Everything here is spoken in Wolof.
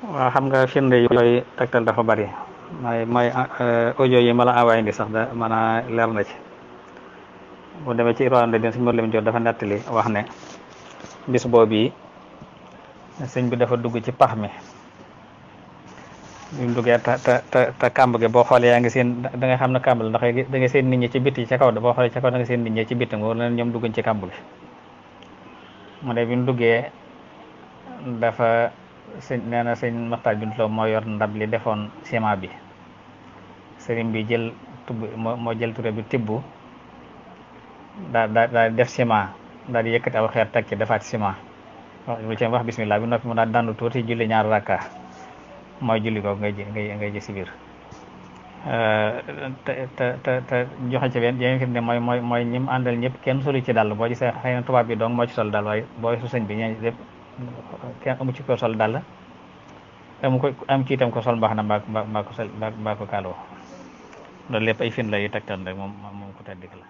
waaw xam nga firnde yi koy tegtal dafa bari mooy audio yi ma la envoyé ndi sax da mën a leer na ci bu demee ci Irwaa Nadim sëñ Mor Lam Diop dafa nettali wax ne bis boobu yi sëñ bi dafa dugg ci pax mi bi mu duggee te kàmb gi boo xoolee yaa ngi seen da nga xam ne kàmb la ndax da nga seen nit ñi ci bitti ca kaw da boo xoolee ca kaw da nga seen nit ñi ci bitti wala ñoom dugguñ ci kàmb gi mu ne bi mu duggee dafa sëñ nee na sëñ Maxtaar Bintu Lo moo yor ndab li defoon ciment bi sëriñ bi jël moo jël ture bi tibb daa def ciment daal di yëkkati aw xeer teg ci defaat ciment lu ci wax bismillah bi noppi mu daal dandu tuuti julli ñaar rakka mooy julli googu ngay ji si biir te joxe ci benn yeneen firnde mooy ñim àndal ñëpp kenn solu ci dàll boo gisee xëy na tubaab bi dong moo ci sol dàll waaye boo su sëñ bi ñee lépp kenn amu ci ko sol dàll am ci itam ko sol mbax na mbaa ko kaaloo loolu lépp ay firnde la yu tegtal rek moom ko tedd la